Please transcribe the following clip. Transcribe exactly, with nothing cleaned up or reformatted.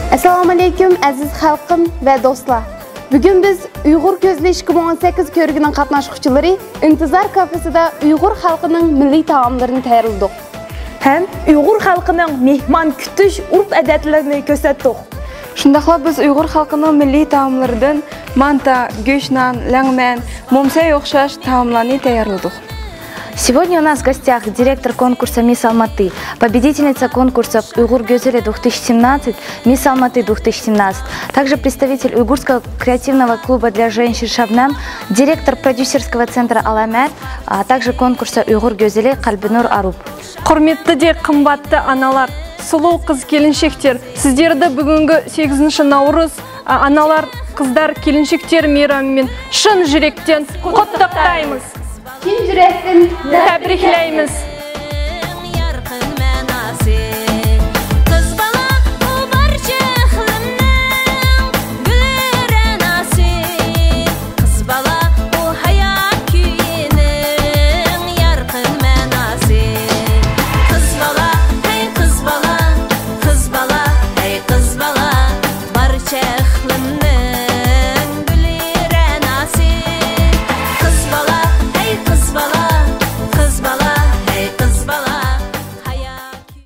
ئەسسالامۇئەلەيكۇم، ئەزىز خەلقىم ۋە دوستلار! بۈگۈن بىز ئۇيغۇر گۈزىلى ئىككى مىڭ ئون سەككىز كۆرگىنىنىڭ قاتناشقۇچىلىرى ئىنتىزار كافېسىدا ئۇيغۇر خەلقىنىڭ مىللىي تائاملىرىنى تەييارلىدۇق. ھەم ئۇيغۇر خەلقىنىڭ مېھمان كۈتۈش ئۇرپ-ئادەتلىرىنى كۆرسەتتۇق. شۇنداقلا بىز ئۇيغۇر خەلقىنىڭ مىللىي تائاملىرىدىن مانتا، گۆشنان، لەڭمەن، مومسەي ئوخشاش تائاملارنى تەييارلىدۇق. Сегодня у нас в гостях директор конкурса «Мисс Алматы», победительница конкурса «Уйгур гёзели две тысячи семнадцать», «Мисс Алматы две тысячи семнадцать», также представитель Уйгурского креативного клуба для женщин «Шабнам», директор продюсерского центра «Аламат», а также конкурса «Уйгур гёзели» Кальбинур Аруп. Hurmetli de qımbatlı analar, suluv qız kelinşekler, sizlerdi bugüngi sekizinci Navruz, a, analar, qızdar, kelinşekler meyramı men şın yürekten qutluqtaymız. Şın yürekten təbrikləymiz.